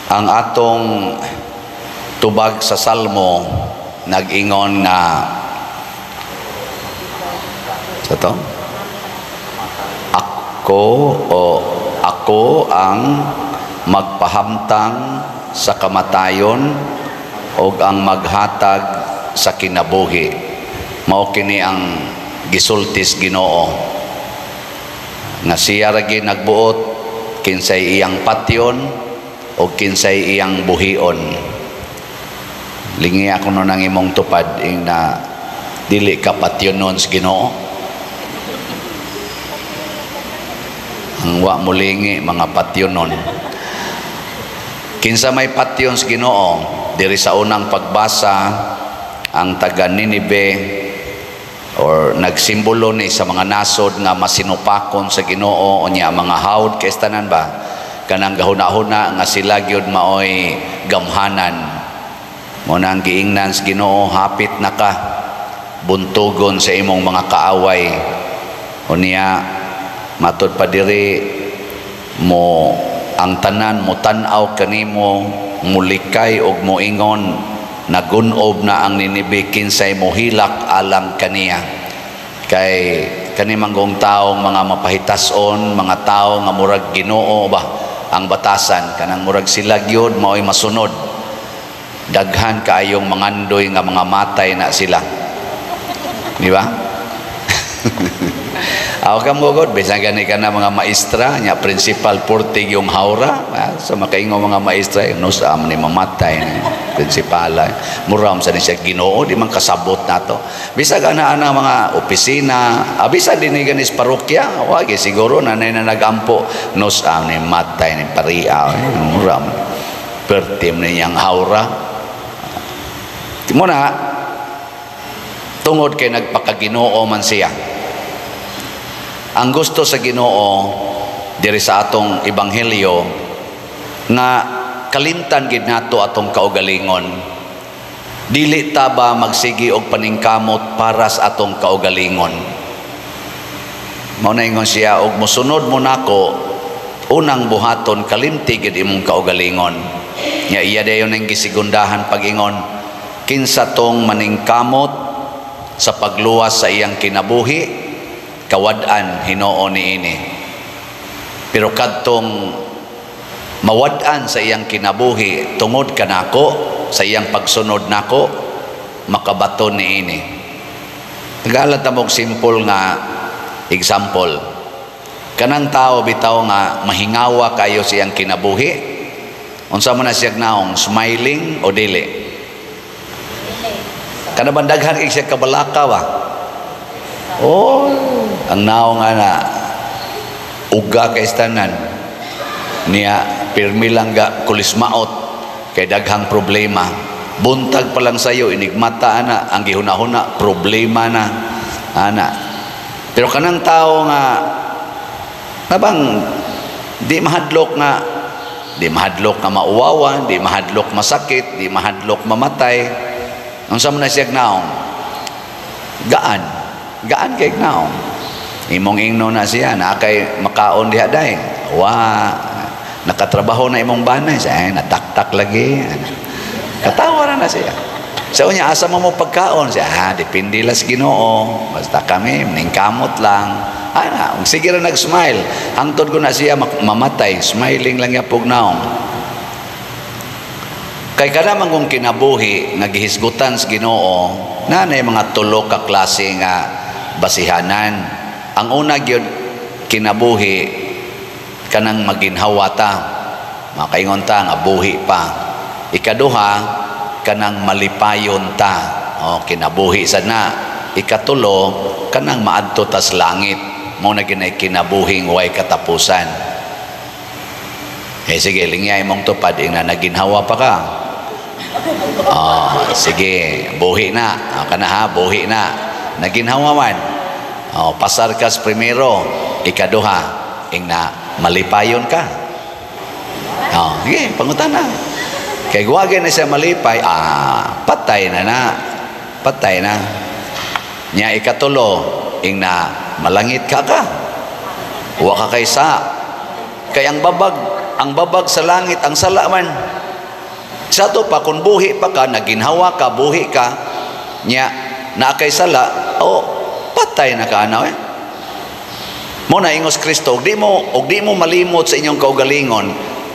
Ang atong tubag sa Salmo nag-ingon nga sa to, ako o ako ang magpahamtang sa kamatayon o ang maghatag sa kinabuhi. Mao kini ang gisultis Ginoo nga siya ra gyud nagbuot kinsay iyang patyon o kinsay iyang buhion. Lingi ako no nang imong tupad ing na dili ka patyonon sa Ginoo. Ang wa mo lingi mga patyonon. Kinsa may patyon sa Ginoo? Diri sa unang pagbasa, ang taga Ninibe or nagsimbolo ni sa mga nasod nga masinupakon sa Ginoo. Unya mga hawd kay tanan ba, kanang gahuna-huna nga sila gyud maoy gamhanan. Mo na ang giingnan sa Ginoo, hapit na ka buntugon sa imong mga kaaway. Unya matud pa diri mo ang tanan mo tan-aw kanimo, mulikay og moingon, nagunob na ang Ninibe, kinsay mohilak alang kaniya. Kay kani manggong taong mga mapahitason, mga tao nga murag Ginoo ba ang batasan, kanang murag sila gyud maoy masunod. Daghan kaayong mangandoy nga mga matay na sila, di ba? Ako ka mo god, bisan gani ka na mga maestra, nya principal purtig yung haura, sa makaingo mga maestra, no sa ni mamatay ni principala. Muram sa ni siya Ginoo, di man kasabot nato. Bisag ana ana mga opisina, bisan dinhi gani sa parokya, wagi siguro nanay na nagampo, no sa ni matay ni paria, muram. Pertim ni niyang haura. Mo na tungod kay nagpakaginoo man siya. Ang gusto sa Ginoo diri sa atong ebanghelyo nga kalimtan gid nato atong kaugalingon. Dili ta ba magsigi og paningkamot para sa atong kaugalingon? Mao na ingon siya, og mosunod mo nako, unang buhaton kalimti gid imong kaugalingon. Nya iya dayon ang gisigundahan pag-ingon, kinsa tong maningkamot sa pagluwas sa iyang kinabuhi, kawad-an Hinoo niini. Pero kadtong mawad-an sa iyang kinabuhi tungod kanako, sa iyang pagsunod nako, makabaton niini. Tagalan ta mog simple nga example. Kanang tao bitaw nga mahingawa kayo sa iyang kinabuhi, unsa man na siya naong, smiling o dili? Kana bang daghan kay siya kabalaka ba? Oh, ang naong ana uga kay tanan niya, pirmi lang ga kulismaot kay daghang problema. Buntag pa lang sayo inigmata ana, ang gihuna-huna problema na ana. Pero kanang tao nga nabang di mahadlok nga mauwawan, di mahadlok masakit, di mahadlok mamatay, unsa man na siya naong? Gaan, gaan kay naong. Imong ingno na siya na kay makaon diha day. Wa nakatrabaho na imong banay, siya nataktak lagi. Katawa ra na siya. Sa unya asa mo mo pagkaon siya, depende las Ginoo. Basta kami ningkamot lang. Ana, sige ra nag-smile. Hangtod ko na siya mamatay, smiling lang yapog naong. Kay kada man kung kinabuhi nga gihisgutan sa Ginoo, nanay mga tulo ka klase nga basihanan. Ang una gyud kinabuhi kanang maginhawa ta, makaingon ta nga buhi pa. Ikaduha, kanang malipayon ta, o kinabuhi sad na. Ikatulo, kanang maadto tas langit, mo na ginay kinabuhing way katapusan. Eh sige, lingyay mong tupad ing na naginhawa pa ka. Oh, sige, buhi na. O, kana ha, buhi na. Naginhawa man. Oh, pasar kas primero, ikaduha, ing na malipayon ka. Oh, sige, pangutana. Kay guwagin na siya malipay, patay na na. Patay na. Nya ikatulo, ing na malangit ka ka. Wa ka kay sa. Kay ang babag sa langit, ang sala man. Sa ato pa, kung buhi pa ka, naginhawa ka, buhi ka, nya, naa kay sala, o patay na ka ana eh. Mo na ingos Kristo, og di mo malimot sa inyong kaugalingon,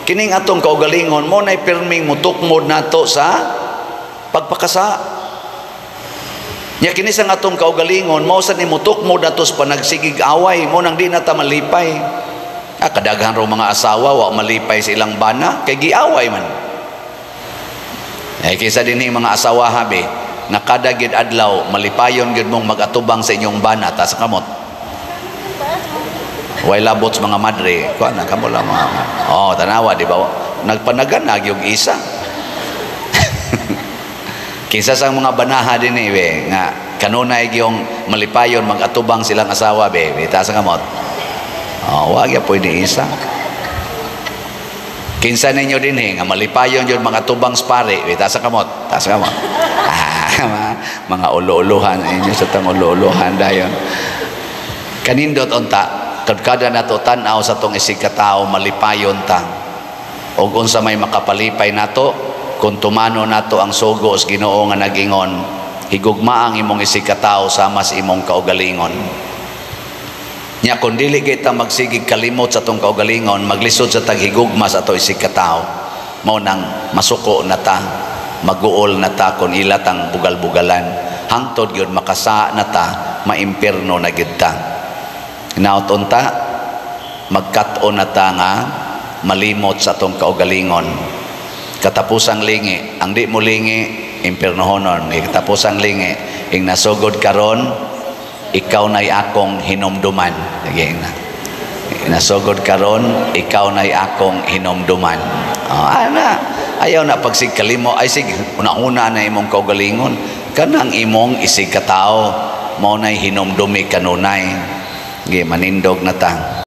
kining atong kaugalingon mo na pirming mutukmod nato sa pagpakasa. Nya kini sang atong kaugalingon mao sa ni mutukmod nato sa panagsigig away, mo nang di na ta malipay. Ah, kadaghan raw mga asawa wa malipay sa ilang bana kay giaway man. Eh kinsa dinhi mga asawa habi nga kada gid adlaw malipayon gyud mong mag-atubang sa inyong bana, taas kamot. Way labot sa mga madre, kuan na kamo lang mga. Oh, tanawa, di ba? Nagpanaganag yung isa. Kinsa sang mga banaha dinhi be nga kanunay gyung malipayon mag-atubang silang asawa be, taas ang kamot. Oh, wa gyud pwede isa. Kinsa ninyo dinhi nga malipayon gyud mag-atubang sa pare, be, taas ang kamot, taas ang kamot. Ah, mga ulo-uluhan inyo sa tang ulo-uluhan dayon. Kanindot unta, kada nato tan-aw sa tong isig katao, malipayon ta. Og unsa may makapalipay nato kung tumano nato ang sugo sa Ginoo nga nag-ingon, "Higugma ang imong isig katao sama sa imong kaugalingon." Nya kung dili kita magsigig kalimot sa atong kaugalingon, maglisod sa taghigugma sa ato isig katao, mao nang masuko na ta, maguol na ta kung ila tang bugal-bugalan, hangtod gyud makasa na ta, maimpirno na gyud ta. Hinaot unta magkat-on na ta nga malimot sa atong kaugalingon. Katapusang lingi, ang di mo lingi, impirnohonon. Katapusang lingi, ing nasugod karon, ikaw na'y akong hinumduman. Sige na. Nasugod karon, ikaw na'y akong hinumduman. Oh, ana, ayaw na pagsigkalimo, ay sig, una-una na imong kaugalingon. Kanang imong isig katao, mao na'y hinumdumi kanunay. Sige, manindog na ta.